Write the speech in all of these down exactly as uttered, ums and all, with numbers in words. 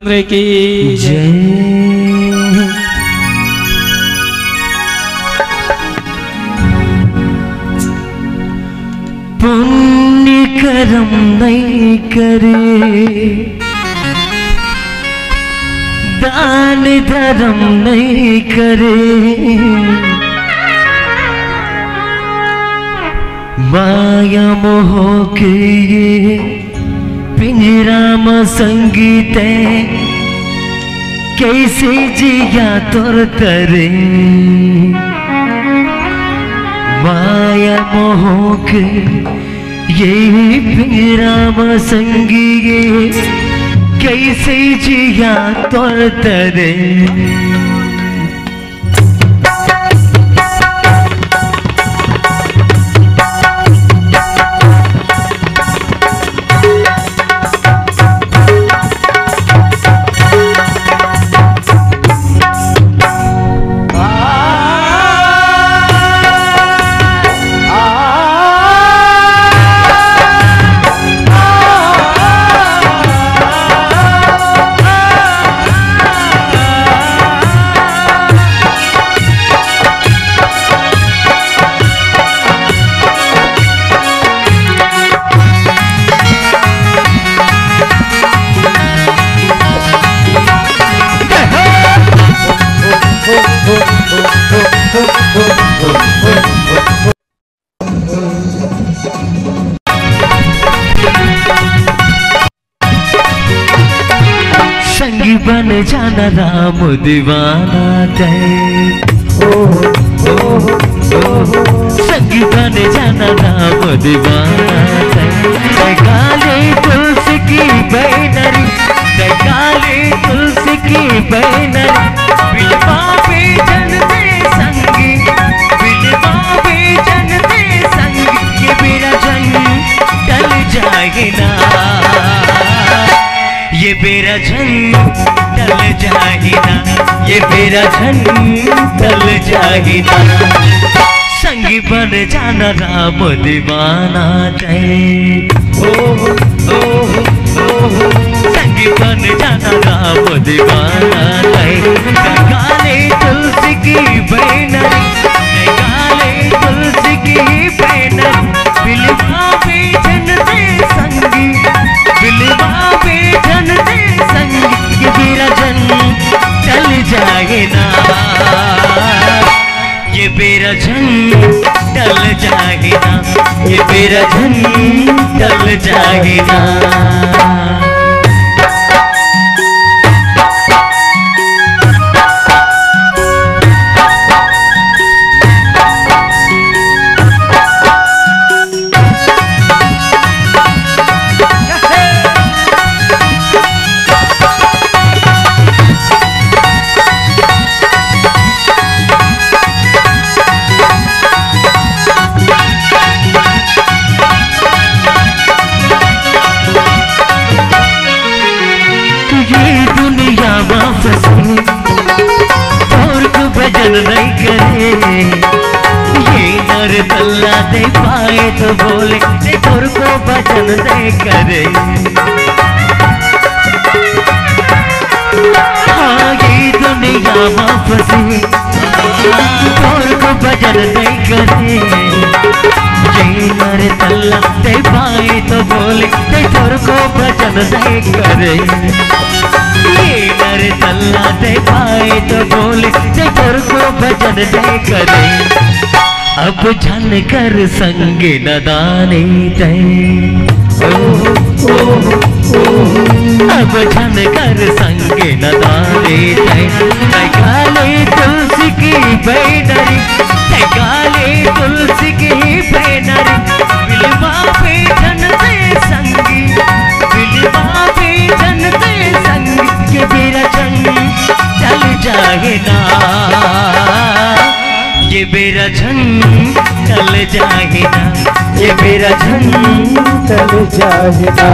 रामचंद्र की जय। जय। पुण्य करम नहीं करे, दान धरम नहीं करे, माया मोह के ये पिंजरा म संगी तैं कइसे जिया तोर तरे। माया मोह के ये पिंजरा म संगी ये कइसे जिया तोर तरे। संगी बन जाना राम दीवाना तैं। ओ, ओ, ओ, संगी बन जाना राम दीवाना तैं। तैं काले तुलसी की बैनरी, तैं काले तुलसी की बैनरी। बिलवा बेजन दे संगी, बिलवा बेजन दे संगी, ये बेरा झन टल जाए ना, ये बेरा झन टल जाए ना, ये बेरा झन टल जाए ना। संगी बन जाना राम दीवाना तैं। ओ, ओ, ओ, संगी बन जाना राम दीवाना तैं। तैं काले तुलसी की बैनरी, तैं काले तुलसी की बैनरी। बिलवा बेजन दे संगी, बिलवा बेजन दे संगी, ये बेरा झन टल जाए ना, ये बेरा झन टल जाए ना, ये बेरा झन टल जाए ना। ये दुनिया मा फंसे, तोर को भजन नहीं करे। ये नर तल्ला दे पाए तो बोले, ते तोर को भजन नहीं करे। हाँ, ये दुनिया मा फंसे, तोर को भजन नहीं करे। ये नर तल्ला दे पाए तो बोले, ते तोर को भजन नहीं करे। ये नर तल्ला दे पाए तो बोले, ते तोर को भजन नहीं करे। अब झन कर संग नदानी तैं। ओ, ओ, ओ, अब झन कर संग नदानी तैं। तैं काले तुलसी की बैनरी, तैं काले तुलसी की बैनरी। बिलवा बेजन दे संगी, बिलवा बेजन दे संगी, ये बेरा झन टल जाए ना, ये बेरा झन टल जाए ना, ये बेरा झन टल जाए ना।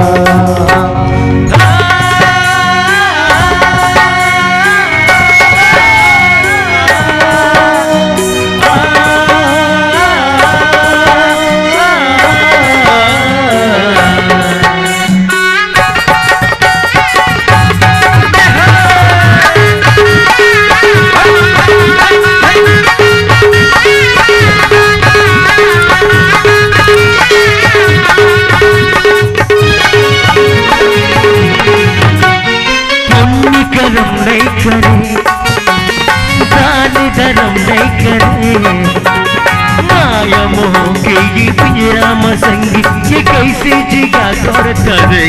धरम नहीं करे, दान धरम नहीं करे, माया मोह के ये पिंजरा म संगी, ये कैसे जिया तोर तरे।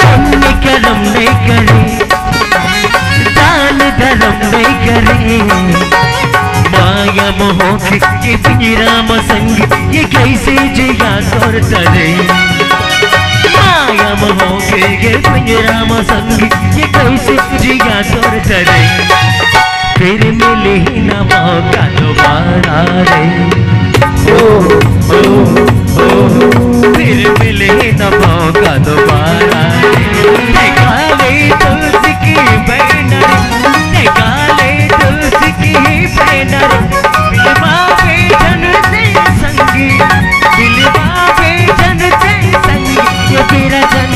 पुण्य करम नहीं करे, दान धरम नहीं करे, माया मोह के पिंजरा म संगी, ये कैसे जिया तोर तरे। माया मोह के ये पिंजरा म संगी, ये कैसे जिया तोर तरे। फिर मिले ही ना मौका दोबारा रे। ओ, ओ, ओ, फिर मिले ही ना मौका दोबारा रे। निकाले तुलसी की बैनर, निकाले तुलसी की बैनर। बिलवा पे जन से संगी, बिलवा पे जन से संगी। ये बेरा झन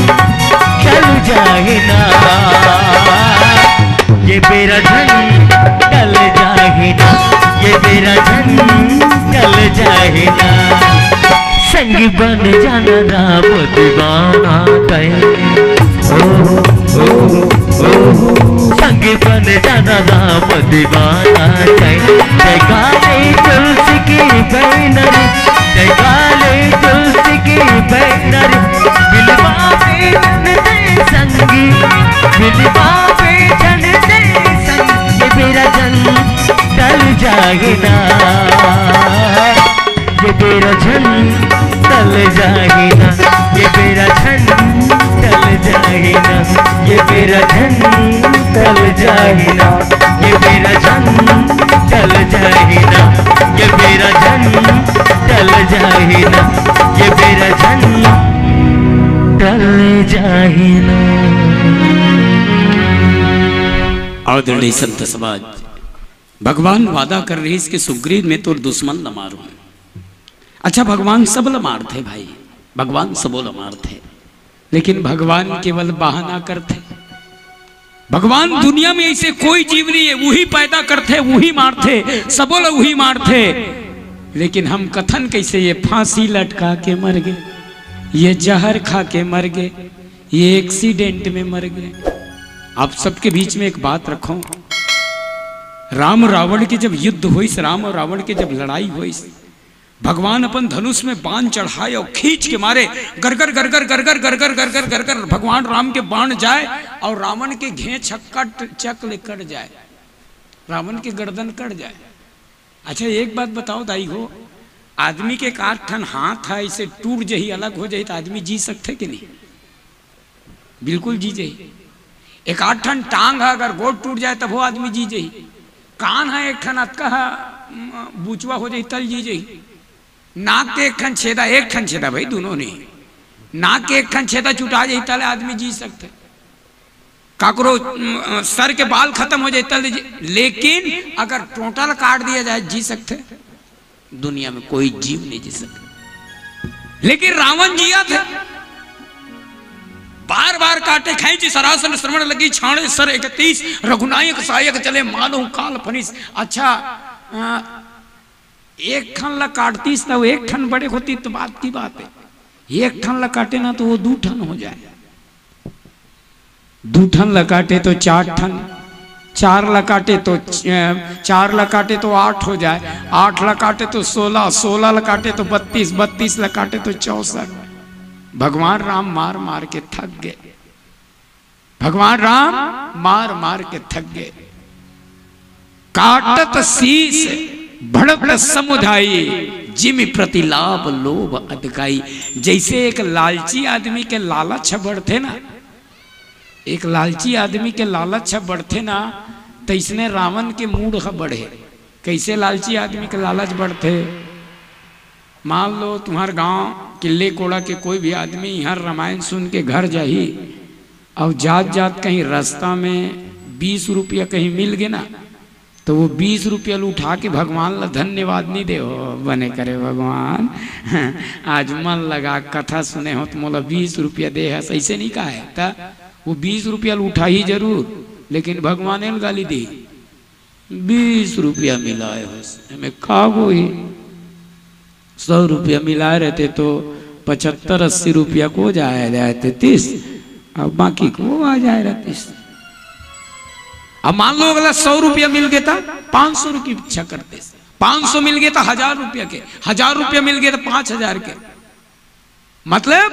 टल जाए ना, ये बेरा झन टल जाए ना, ये बेरा झन टल जाए ना। संग बन जाना राम दीवाना तै। ओ, ओ, ओ, संग बन जाना राम दीवाना तै। जयकारे तुलसी की बैनर, जयकारे तुलसी की बैनर। बिलवा पे जन दे संगी, बिलवा पे जन दे संगी। ये बेरा झन टल जाए ना, ये बेरा झन टल जाए ना, ये बेरा झन टल जाए ना, ये बेरा झन टल जाए ना, ये बेरा झन टल जाए ना, ये बेरा झन टल जाए ना, ये बेरा झन टल जाए ना। आदरणीय संत समाज, भगवान वादा कर रहिस कि सुग्रीव, मैं तोर दुश्मन ल मारूं। अच्छा, भगवान सब ल मारथे भाई, भगवान सबो ल मारथे, लेकिन भगवान केवल बहाना करथे। भगवान दुनिया में ऐसे कोई जीव नहीं है, उही पैदा करथे, उही मारथे, सबो ल उही मारथे। लेकिन हम कथन कैसे, ये फांसी लटका के मर गे, ये जहर खा के मर गे, ये एक्सीडेंट में मर गे। आप सबके बीच में एक बात रखूं, राम रावण के जब युद्ध होइस, राम और रावण के जब लड़ाई होइस, भगवान अपन धनुष में बाण चढ़ाए और खींच के मारे, गरगर गरगर गरगर गरगर गरगर गरगर भगवान राम के बाण जाए और रावण के घेंच ह कट, चक ले कट जाए, रावण के गर्दन कट जाए। अच्छा, एक बात बताओ दाई हो, आदमी के एक आध ठन हाथ ह ऐसे टूट जही, अलग हो जही, त आदमी जी सकथे कि नहीं? बिल्कुल जी जही। एक आध ठन टांग ह अगर गोड़ टूट जाए तभो आदमी जी जही। कान ह एक ठन अतका ह, म, बुचवा हो जही तल जी जही। नाक के एक ठन छेदा, एक ठन छेदा भाई, दूनों नहीं, नाक के एक ठन छेदा चुटा जही तले आदमी जी सकथे। काकरो, म, सर के बाल खत्म हो जाए तले जी, लेकिन अगर टोंटा ल काट दिया जाए जी सकथे? दुनिया में कोई जीव नहीं जी सकता। लेकिन रावण जियत हे, बार बार काटे, खैंची सरासन श्रवण लगी, छाड़े सर इकतीस, रघुनायक सायक चले, मानो काल फनीस। अच्छा, अ, एक ठन ला काटतीस त वो एक ठन बड़े होती त बात की बात है, एक ठन ला काटे ना त वो दू ठन हो जाए। दू ठन ल काटे तो चार ठन, चार ल काटे तो च-, चार ल काटे तो आठ हो जाए, आठ ल काटे तो सोलह, सोलह ल काटे तो बत्तीस, बत्तीस ल काटे तो चौसठ। भगवान राम मार मार के थक गए, भगवान राम मार मार के थक गए। काटत शीस भड़त समुदायी, जिमि प्रतिलाभ लोभ अधकाई। जैसे एक लालची आदमी के लालच ह बढ़थे ना, एक लालची आदमी के लालच ह बढ़थे ना, तैसने रावण के मूड ह बढ़े। कैसे लालची आदमी के लालच बढ़थे? मान लो तुम्हार गांव किल्ले कोड़ा के कोई भी आदमी इहां रामायण सुन के घर जाही, अउ जात जात कहीं रास्ता में बीस रुपया कहीं मिल गे ना, तो वो बीस रुपया ल उठा के भगवान ला धन्यवाद नहीं दे, "हो, बने करे भगवान, आज मन लगा कथा सुने हो तो मोला बीस रुपया दे हस," ऐसे नहीं कहा है। त वो बीस रुपया ल उठाही जरूर, लेकिन भगवान ल गाली दी, "बीस रुपया मिलाए हस, एमे का होही? सौ रुपया मिलाए रहते तो पचहत्तर अस्सी रुपया को जाया जाए तैतीस, अब बाकी को आ जाए रहतीस। अब मान लो अगला सौ रुपया मिल गया था, पाँच सौ रुपया इच्छा करते, पाँच सौ मिल गया था हजार रुपया के, हजार रुपया मिल गया था पाँच हजार के। मतलब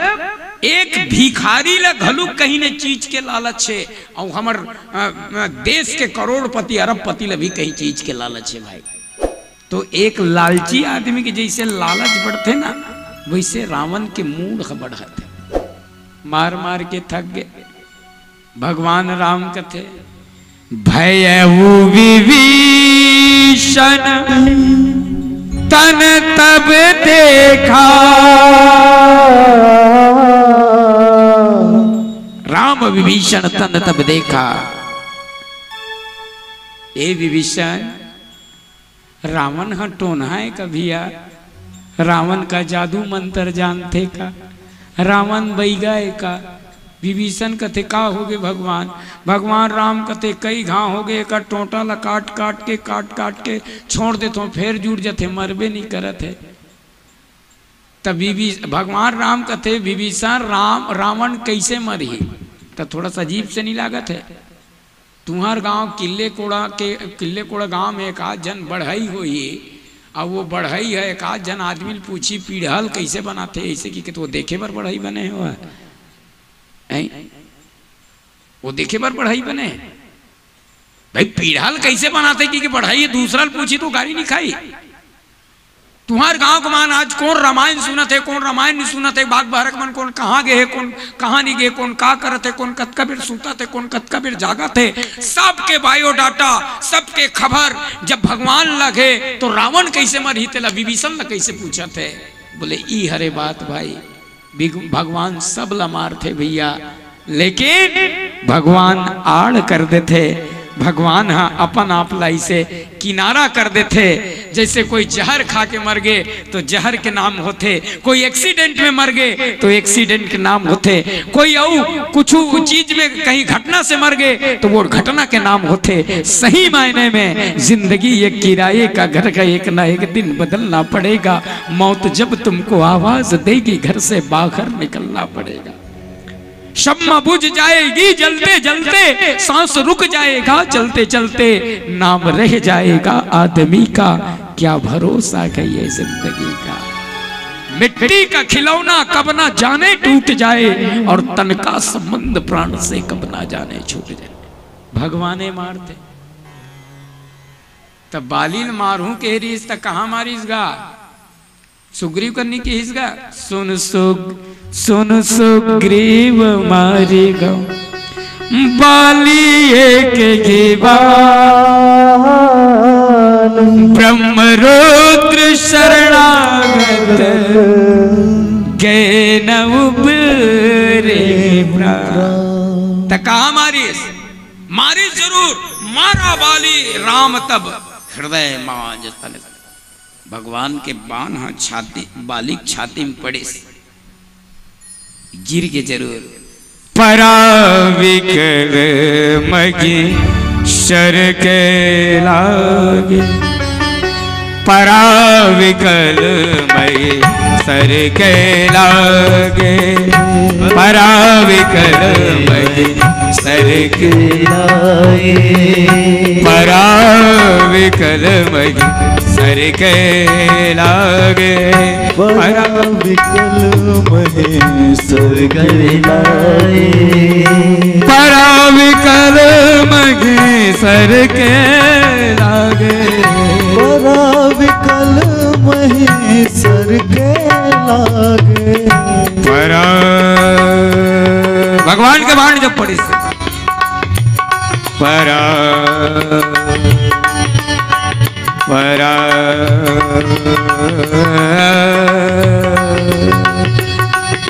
एक भिखारी ला घलुक कहीं ने चीज के लालच है, और हमर अ, अ, देश के करोड़पति अरबपति ला भी कहीं चीज के लालच है भाई। तो एक लालची आदमी के जैसे लालच बढ़ते ना, वैसे रावण के मूड ह बढ़त है। मार मार के थक गए। भगवान राम कथे, भयउ विभीषण तन तब देखा। राम विभीषण तन तब देखा। ए विभीषण, रावण ह टोनहा ए का भैया? रावण का जादू मंत्र जानथे का? रावण बइगा ए का? विभीषण कथे, का होगे भगवान? भगवान राम कथे, कई घाव होगे, एकर टोंटा ला काट काट के, काट काट के छोड़ देथों, फेर जुड़ जथे, मरबे नहीं करत है। तब विभी-, भगवान राम कथे, विभीषण, राम, रावण कैसे मरही? त थोड़ा सा अजीब से नहीं लागत है? तुंहर गांव किल्ले कोड़ा के, किल्ले कोड़ा गांव में एक आध झन बढ़ई होही, अउ वो बढ़ई है एक आध झन आदमी ल पूछी, पीढ़ल कैसे बनाथे, ऐसे कि, कि तो वो देखे बर बढ़ई बने हो, हैं? वो देखे बर बढ़ई बने। भाई, पीढ़ल कैसे बनाथे कि, कि बढ़ई है, दूसरा ल पूछी तो गारी नहीं खाई। तुंहर गांव के मन आज कोन रामायण सुनत हे, कोन रामायण नहीं सुनत हे, बाग बहरक मन कोन कहाँ गे हे, कोन कहाँ नहीं गे, कोन का करत हे, कोन कतका बेर सुतत हे, कोन कतका बेर जागत हे, सबके बायोडाटा, सबके खबर जब भगवान लगे तो रावण कैसे मरही, तेला विभीषण ल कैसे पूछत हे? बोले, ई हरे बात भाई, बिग-, भगवान सब ला मारथे भैया, लेकिन भगवान आड़ कर देथे। भगवान ह अपन आप ला इसे किनारा कर देथे। जैसे कोई जहर खा के मर गे तो जहर के नाम होथे, कोई एक्सीडेंट में मर गे तो एक्सीडेंट के नाम होथे, कोई अउ कुछ चीज में कहीं घटना से मर गे तो वो घटना के नाम होथे। सही मायने में जिंदगी एक किराए का घर का, एक ना एक दिन बदलना पड़ेगा। मौत जब तुमको आवाज देगी, घर से बाहर निकलना पड़ेगा। शम्मा बुझ जाएगी जलते जलते, सांस रुक जाएगा चलते चलते, नाम रह जाएगा आदमी का, क्या भरोसा है ये जिंदगी का। मिट्टी का खिलौना कब ना जाने टूट जाए, और तन का संबंध प्राण से कब ना जाने छूट जाए। भगवाने मारथे। तब बाली ल मारहूं कहे रिहिस त कहाँ मारिस गा? सुग्रीव कन्नी किहिस गा, सुन सुग, सुन सुग्रीव मारि गौ बाली एक ही बान। ब्रह्म रुद्र शरणागत गए न उबरे प्राण। त कहाँ मारिस? मारिस जरूर, मारा बाली राम तब हृदय मांझ तन। भगवान के बाण ह छाती, बाली के छाती में पड़िस, गिर के जरूर। परा विकल मगे सर के लागे, परा विकल मगे सर के लागे, परा विकल मगे सर के लागे, परा विकल मगे सर के लागे, परा विकल मगे सर के लागे, परा विकल मगे सर के लागे, परा विकल मगे सर के लागे। परा भगवान के बाण जब पड़िस, परा, परा,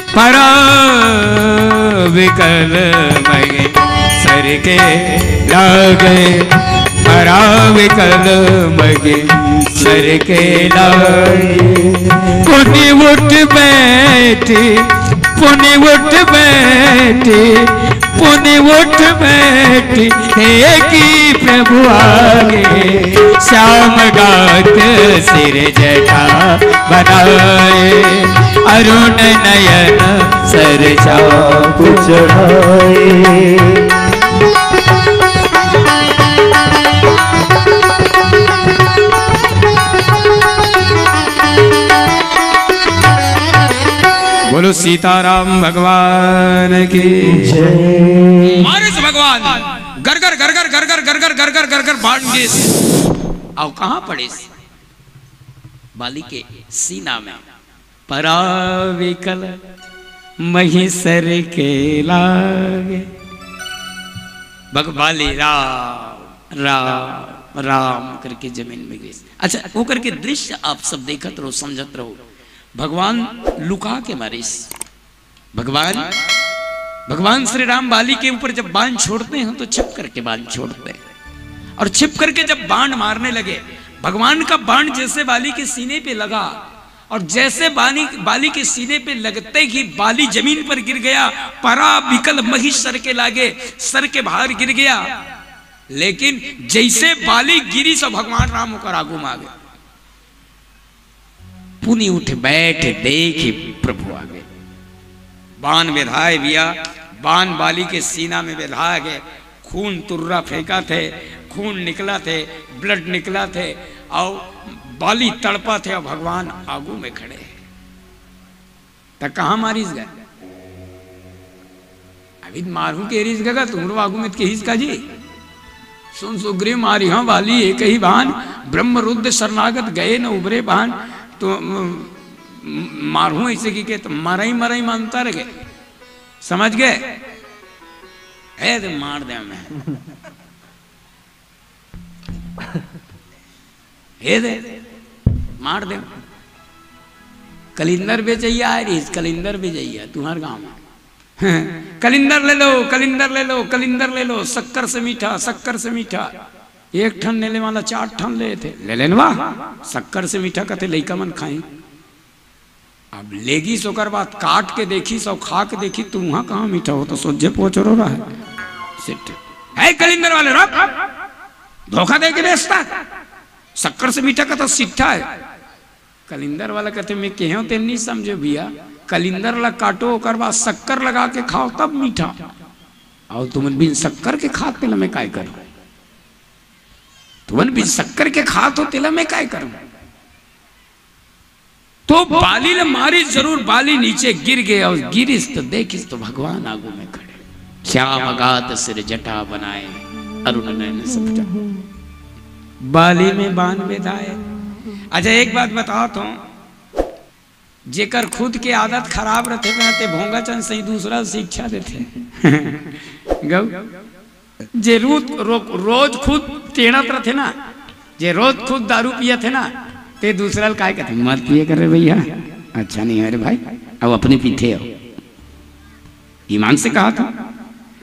परा विकल मगे सर के लागे, परा विकल मगे सर के लागे। पुनि उठ बैठी, पुनि उठ बैठी, पुनि उठ बैठ हे कि प्रभु आगे, श्याम गात सिर जटा बनाए, अरुण नयन सर चाप चढ़ाए। बोलो सीताराम भगवान की। मारिस भगवान गरगर गरगर गरगर गरगर गरगर गरगर बाण गिस। अउ कहाँ पड़िस? बाली के सीना में। परा बिकल मही सर के लागे। भग बाली राम राम राम करके जमीन में गिरिस। अच्छा, ओकर के दृश्य आप सब देखत रहो, समझत रहो। भगवान लुका के मारिस। भगवान, भगवान श्री राम बाली के ऊपर जब बाण छोड़ते हैं तो छिप करके बाण छोड़ते हैं, और छिप करके जब बाण मारने लगे, भगवान का बाण जैसे बाली के सीने पे लगा, और जैसे बाली, बाली के सीने पे लगते ही बाली जमीन पर गिर गया। परा बिकल मही सर के लागे, सर के बाहर गिर गया। लेकिन जैसे बाली गिरिस, भगवान राम ओकर आगू में आ गए। पुनि उठ बैठ देखि प्रभु आगे। बाण बेधाए भैया, बाण बाली के सीना में बेधा गे, खून तुर्रा फेंकत हे, खून निकलत हे, ब्लड निकलत हे, अउ बाली तड़पत हे, अउ भगवान आगू में खड़े हे। त कहाँ मारिस गा? अभी त मारहूँ कहिस गा, तुँहरो आगू में त कहिस का जी? सुन सुग्रीव मारिहँव बाली एकहि बान, ब्रह्म रुद्र शरणागत गए न उबरे बान। त, म, म, मारहूँ अइसे कहिके, त मरई मरई म अंतर हे गे। समझ गे? हे त मार देंव मैं। हे दे, मार देंव। कलिंदर बेचइया आय रहिस, कलिंदर बेचइया, तुँहर गाँव में। कलिंदर ले लो, कलिंदर ले लो, कलिंदर ले लो, शक्कर से मीठा, शक्कर से मीठा। एक ठन लेने वाला चार ठन लेथे, ले लेन वा, शक्कर से मीठा कथे, लइका मन खाहीं। अब लेगिस, ओकर बाद काट के देखिस अउ खा के देखिस, त उहाँ कहाँ मीठा हो, त सोझे पोचरो रहय। सिट्ठ। हे कलिंदर वाले, रोक! धोखा दे के बेचता। शक्कर से मीठा कथे सिट्ठा हे। कलिंदर वाला कथे, मैं केहेंव तेन नइ समझे भैया, कलिंदर ला काटो, ओकर बाद शक्कर लगा के खाओ, तब मीठा। अउ तुमन बिन शक्कर के खात, तेला मैं काय करूँ? तुमन बिन शक्कर के खात हो, तेला मैं काय करूँ? तो बाली ल मारिस जरूर, बाली नीचे गिर गे अउ गिरिस त देखिस त भगवान आगू में खड़े। श्याम गात सिर जटा बनाए, अरुण नयन सपटा। बाली में बान बेधाए। अच्छा, एक बात बतावत हँव, जेकर खुद के आदत खराब रथे ना, ते भोंगा चंद सही दूसरा ल शिक्षा देथे। गौ। जे रोज, रो-, रोज खुद टेढ़त रथे ना, जे रोज खुद दारू पियत हे ना, ते दूसरा ल काय कथे, "मत पिए कर रे भैया, अच्छा नहीं है रे भाई, अब अपने पीथे हो।" ईमान से कहा था,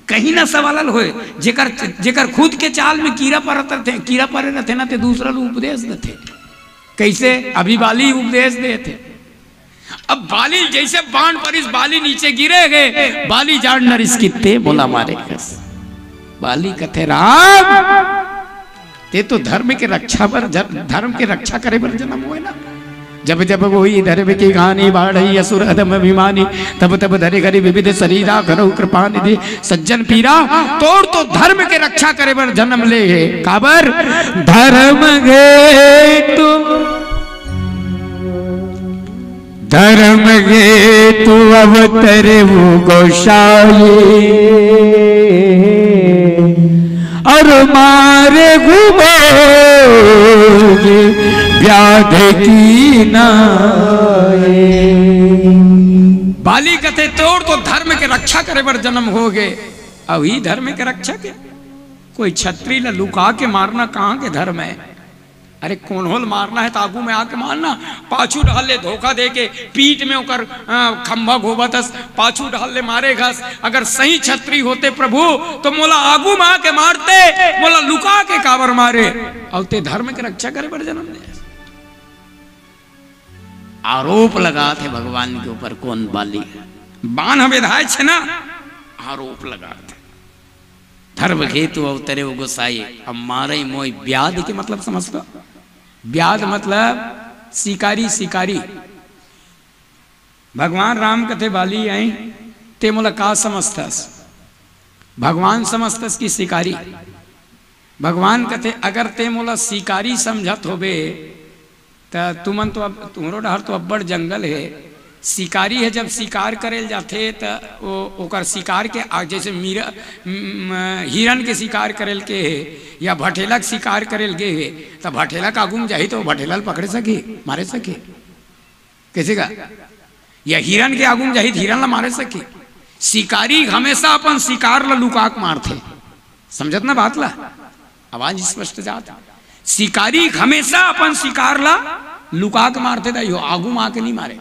कहीं ना सवाल होए, जेकर, जेकर खुद के चाल में कीड़ा परत रथे, कीड़ा परे रथे ना, ते दूसरा ल उपदेश देथे। कैसे? अभी बाली उपदेश देथे। अब बाली जैसे बाण परिस, बाली नीचे गिरे गे, बाली जान नरिस कि ते मोला मारे कस। बाली कथे, "राम, ते तो धर्म के रक्षा बर जन-, धर्म के रक्षा करे बर जन्म होय ना।" जब जब होई धर्म की हानि, बाढ़ई असुर अधम अभिमानी, तब तब धरि हरि विविध शरीरा करहु कृपा निधि। सज्जन पीरा, तोर तो धर्म के रक्षा करे बर जन्म ले हे। काबर? धर्म हेतु धर्म हेतु अवतरे वो गोसाई, और मारे घुमोगे व्याध की नाई। बाली कथे, तोर तो धर्म के रक्षा करे बर जन्म हो गे, अउ ई धर्म के रक्षा के? कोई छत्री ला लुका के मारना कहाँ के धर्म है? अरे, कोनो ल मारना हे त आगू में आके मारना, पाछू डहर ले धोखा दे के पीठ में ओकर, अ, खंभा घोबत हस, पाछू डहर ले मारे घस। अगर सही छत्री होते प्रभु, तो मोला आगू में आके मारते, मोला लुका के काबर मारे? अउ ते धर्म के रक्षा करे बर जन्म ले। आरोप लगात हे भगवान के ऊपर, कोन बाली? बान ह बेधाय छे ना, आरोप लगात हे। गर्भ हेतु अवतरे ओ गोसाई, अब मारे मोय ब्याध के मतलब समझ तो। ब्याध मतलब शिकारी, शिकारी। भगवान राम कथे, बाली आई, ते मोला का समझथस? भगवान समझथस कि शिकारी? भगवान कथे, अगर ते मोला शिकारी समझत होबे, त तुमन तो अब, तुमरो डहर तो अब्बड़ जंगल हे। शिकारी हे, जब शिकार करे ल जाथे, त ओ, ओकर शिकार के आ, जैसे मीरा, म, हिरन के शिकार करे ल गे हे या भठेला के शिकार करे ल गे हे, त भठेला के आगू म जाही, त ओ भठेला ल पकड़े सकही, मारे सकही? कइसे का? या हिरन के आगू म जाही, त हिरन ल मारे सकही? शिकारी हमेशा अपन शिकार ल लुका के मारथे। समझत ना बात ला? आवाज स्पष्ट जात? शिकारी हमेशा अपन शिकार ला लुका के मारथे, दाई हो, आगू म आके नहीं मारे।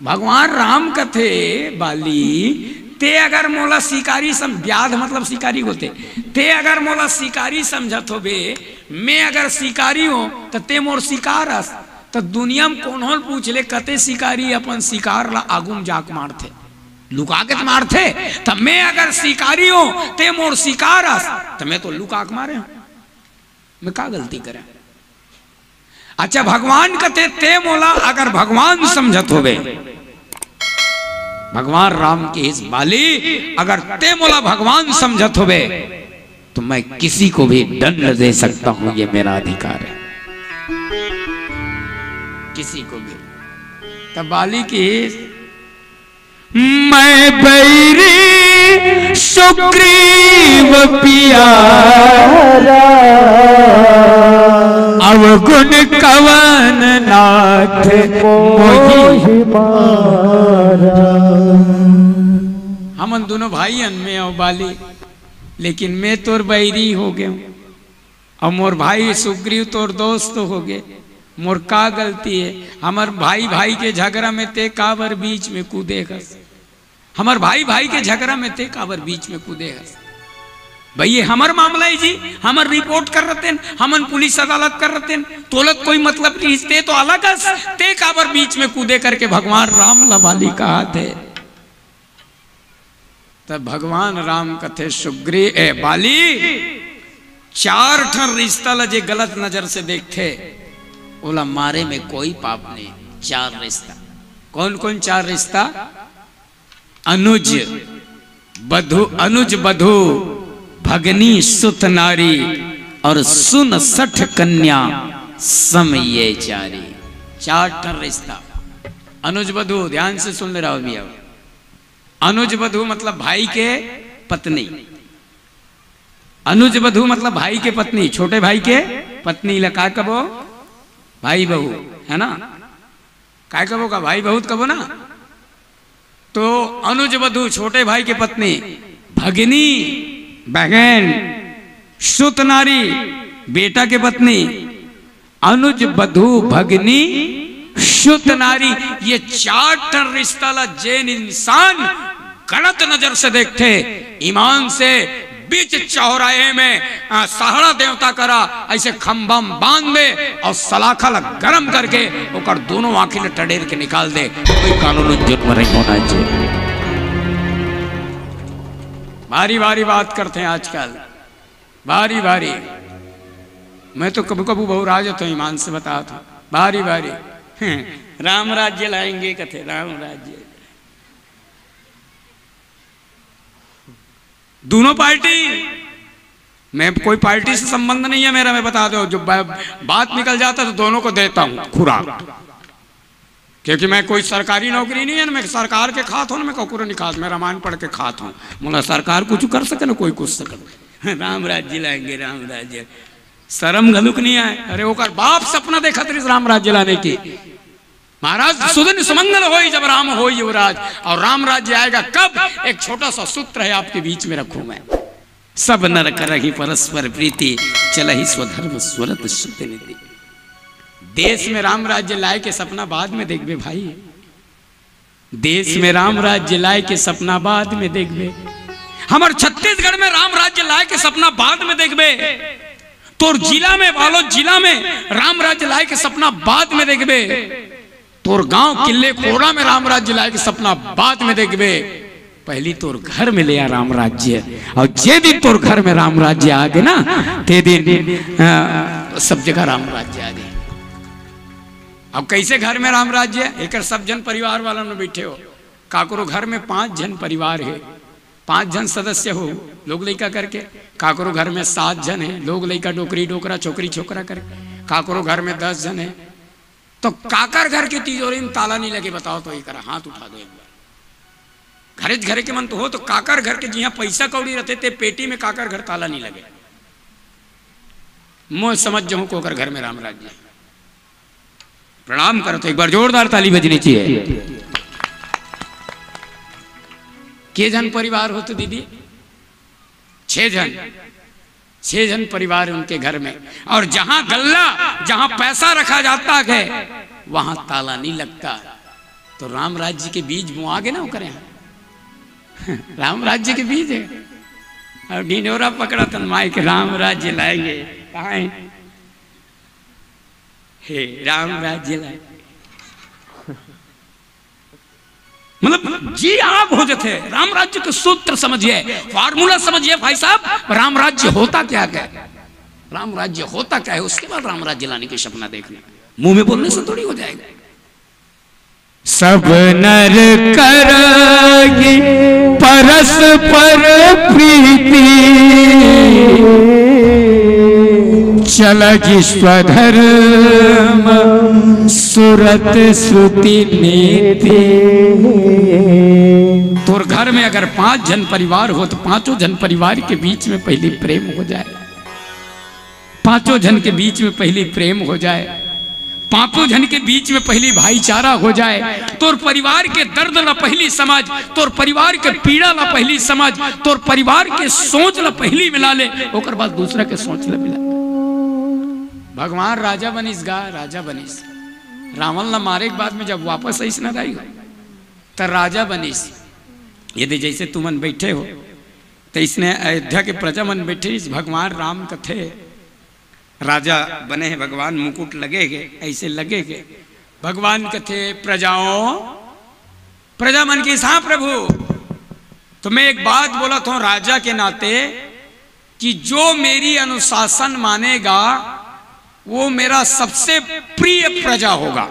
भगवान राम कथे, बाली, ते अगर मोला शिकारी सम-, ब्याध मतलब शिकारी होथे, ते अगर मोला शिकारी समझत होबे, मैं अगर शिकारी हों, त ते मोर शिकार अस। त दुनिया म कोनो ल पूछ ले, कते शिकारी अपन शिकार ला आगू म जाके मारथे, लुका के त मारथे। त मैं अगर शिकारी हों, ते मोर शिकार अस, त मैं तो लुका के मारे हों। मैं का गलती करें? अच्छा, भगवान कथे, ते मोला अगर भगवान समझत होबे, भगवान राम कहिस, बाली, अगर ते मोला भगवान समझत होबे, तो मैं किसी को भी दंड दे सकता हूं, ये मेरा अधिकार है, किसी को भी। तब बाली कहिस, मैं बैरी सुग्रीव प्यारा, अवगुण कवन नाथ मोहि मारा। हमन दोनों भाई हन, मैं अउ बाली, लेकिन मैं तोर बैरी हो गेंव। अउ मोर भाई सुग्रीव तोर दोस्त हो गे, मोर का गलती हे? हमर भाई भाई के झगरा में ते काबर बीच में कूदे हस? हमर भाई भाई के झगरा में ते काबर बीच में कूदे हस? भाई, ये हमर मामला हे जी, हमर रिपोर्ट कर रहतेन, हमन पुलिस अदालत कर रहतेन, तोला त कोई मतलब नहीं, ते तो अलग हस, ते काबर बीच में कूदे करके भगवान राम ला बाली कहाथे। तब भगवान राम कथे, सुग्री-, ए, बाली, चार ठन रिश्ता ला जे गलत नजर से देखथे, ओला मारे में कोई पाप नहीं। चार रिश्ता। कौन कौन चार रिश्ता? अनुज बधु, अनुज बधु, भगनी सुत नारी और सुन सठ कन्या सम ये चारी। चार ठन रिश्ता। अनुज बधु, ध्यान से सुन ले रहा हो भैया। अनुज बधु मतलब भाई के पत्नी। अनुज बधु मतलब भाई के पत्नी, छोटे भाई के पत्नी ला का कबो? भाई बहू, है ना? काय कबो का? भाई बहू त कबो ना। तो अनुज बधु, छोटे भाई के पत्नी, भगिनी, बहन, सुत नारी, बेटा के पत्नी, अनुज बधु भगनी सुत नारी, ये चार ठन रिश्ता ला जेन इंसान गलत नजर से देखथे, ईमान से बीच चौराहे में, आ, सहाड़ा देवता करा ऐसे खंभा में बांध दे और सलाखा ला गरम करके ओकर दोनों आंखी ला टडेर के निकाल दे, कोई कानून जुर्म नहीं होना चाहिए। भारी भारी बात करथे आजकल। भारी भारी। मैं तो कभू कभू बउरा जाथों, ईमान से बताथों, भारी भारी। राम राज्य लाएंगे कथे, राम राज्य। दोनों पार्टी, मैं कोई पार्टी से संबंध नहीं है मेरा, मैं बता दो, जो बा-, बात निकल जाता तो दोनों को देता हूं खुराक। क्योंकि मैं कोई सरकारी नौकरी नहीं है ना, मैं सरकार के खात हों ना, मैं ककुरो नहीं खात, मैं रामायण पढ़ के खात हों। मोला सरकार कुछ कर सके ना, कोई कुछ सके। राम राज्य लाएंगे, राम राज्य। शर्म घलुक नहीं आए। अरे, ओकर बाप सपना देखत रहिस राम राज्य लाने की। महाराज, सुदिन सुमंगल होई, जब राम होई युवराज। और राम राज्य आएगा कब? एक छोटा सा सूत्र है, आपके बीच में रखूं मैं। सब नर करही परस्पर प्रीति, चलही स्वधर्म सुरत सुत नीति। देश में राम राज्य लाए के सपना बाद में देखबे भाई, देश में राम राज्य लाए के सपना बाद में देखबे। हमर छत्तीसगढ़ में राम राज्य लाए के सपना बाद में देखबे। तोर जिला में, बालोद जिला में राम राज्य लाए के सपना बाद में देखबे। तोर गांव किल्ले कोड़ा में राम राज्य लाए के सपना बाद में देखबे। पहली तोर घर में ले आ राम राज्य, और जे दिन तोर घर में राम राज्य आ गे ना, ते दिन, अ, सब जगह राम राज्य आ गे। अब कैसे घर में राम राज्य? एकर सब झन परिवार वाला में बैठे हो, काकरो घर में पांच झन परिवार हे, पांच झन सदस्य हो, लोग लइका करके, काकरो घर में सात झन हे, लोग लइका, डोकरी डोकरा, छोकरी छोकरा करके, काकरो घर में दस झन हे, तो काकर घर के तिजोरी में ताला नहीं लगे? बताओ तो, एक हाथ उठा दो एक बार। घरे घरे के मन तो हो, तो काकर घर के जिहां पैसा कौड़ी रहते, ते पेटी में काकर घर ताला नहीं लगे? मैं समझ जाऊं, कोकर घर में राम राज्य। प्रणाम करो तो एक बार जोरदार ताली बजनी चाहिए। के झन परिवार हो तो दीदी? छह झन। छह झन परिवार उनके घर में, और जहां गल्ला, जहां पैसा रखा जाता है, वहां ताला नहीं लगता। तो राम राज्य के बीज बोआ गे ना ओकरे यहां। राम राज्य के बीज है। और ढिंढोरा पकड़ा तन माई के, राम राज्य लाएंगे। कहाँ है? हे राम राज्य लाएंगे। मतलब जी आग हो जाते। राम राज्य के सूत्र समझिए, फॉर्मूला समझिए भाई साहब। राम राज्य होता क्या है? राम राज्य होता क्या है, उसके बाद राम राज्य लाने की सपना देखना। मुंह में बोलने से थोड़ी हो जाएगा। सब नर करा परस्पर प्रीति, चला जी स्वधर्म सुरत सुति नीति। तोर घर में अगर पांच झन परिवार हो, तो पांचों झन परिवार के बीच में पहली प्रेम हो जाए। पांचों झन के बीच में पहली प्रेम हो जाए, पांचों झन के बीच में पहली भाईचारा हो जाए, तोर परिवार के दर्द ला पहली समझ, तोर परिवार के पीड़ा ला पहली समझ, तोर परिवार के सोच ला पहली मिला ले, ओकर बाद दूसरा के सोच ला मिला। भगवान राजा बनिस गा, राजा बनिस। रावण ला मारे के बाद में जब वापस आइस ना दाई, त राजा बनिस। यदि जैसे तुमन बैठे हो, तैसने अयोध्या के प्रजा मन बैठे, इस भगवान राम कथे, राजा बने हैं भगवान, मुकुट लगे के, ऐसे लगे के। भगवान कथे, प्रजाओं, प्रजा मन की, हाँ प्रभु, तो मैं एक बात बोलत हूं राजा के नाते, कि जो मेरी अनुशासन मानेगा, वो मेरा सबसे प्रिय प्रजा होगा।